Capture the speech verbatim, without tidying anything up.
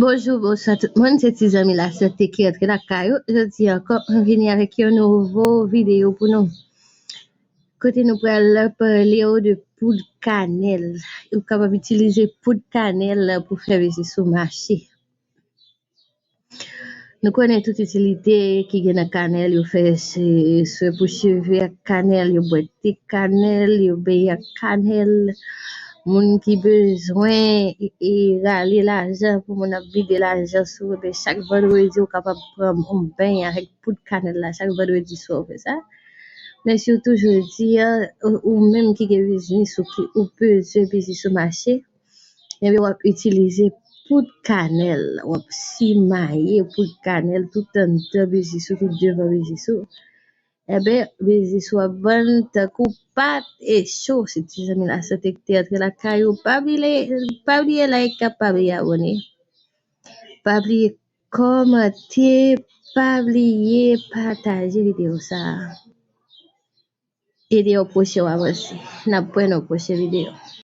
Bonjou, bonswa tout moun, se ti zanmi Lasante ki rantre lakay ou. Jodi ankò, mwen vini avèk yon nouvo videyo pou nou. Kote nou pral pale w de poud kanèl. Ou kapab itilize poud kanèl pou fè biznis ou mache. Nou konnen tout itilite ki gen nan kanèl, yo fè se swen pou cheve ak kanèl, yo bwè te kanèl, yo benyen ak kanèl. Moun ki bezwen e, e rale lajan pou moun ap vide lajan sou, ebyen chak vandredi ou kapab pran yon beny avèk poud kanèl la, chak vandredi swa ou fè sa. Men sitou jodi a, ou, ou menm ki gen biznis ou ki ou bezwen biznis ou mache, ebyen w ap itilize poud kanèl, w ap simaye poud kanèl tout anndan biznis ou, tout devan biznis ou. Ebyen, biznis ou ap vann tankou pat e cho. Se ti zanmi Lasante ki te rantre lakay ou. Pa bliye, pa bliye like, pa bliye abòne. Pa bliye kòmante, pa bliye pataje videyo sa a. Ede yon pwochen w avanse. N ap wè nan yon pwochen videyo.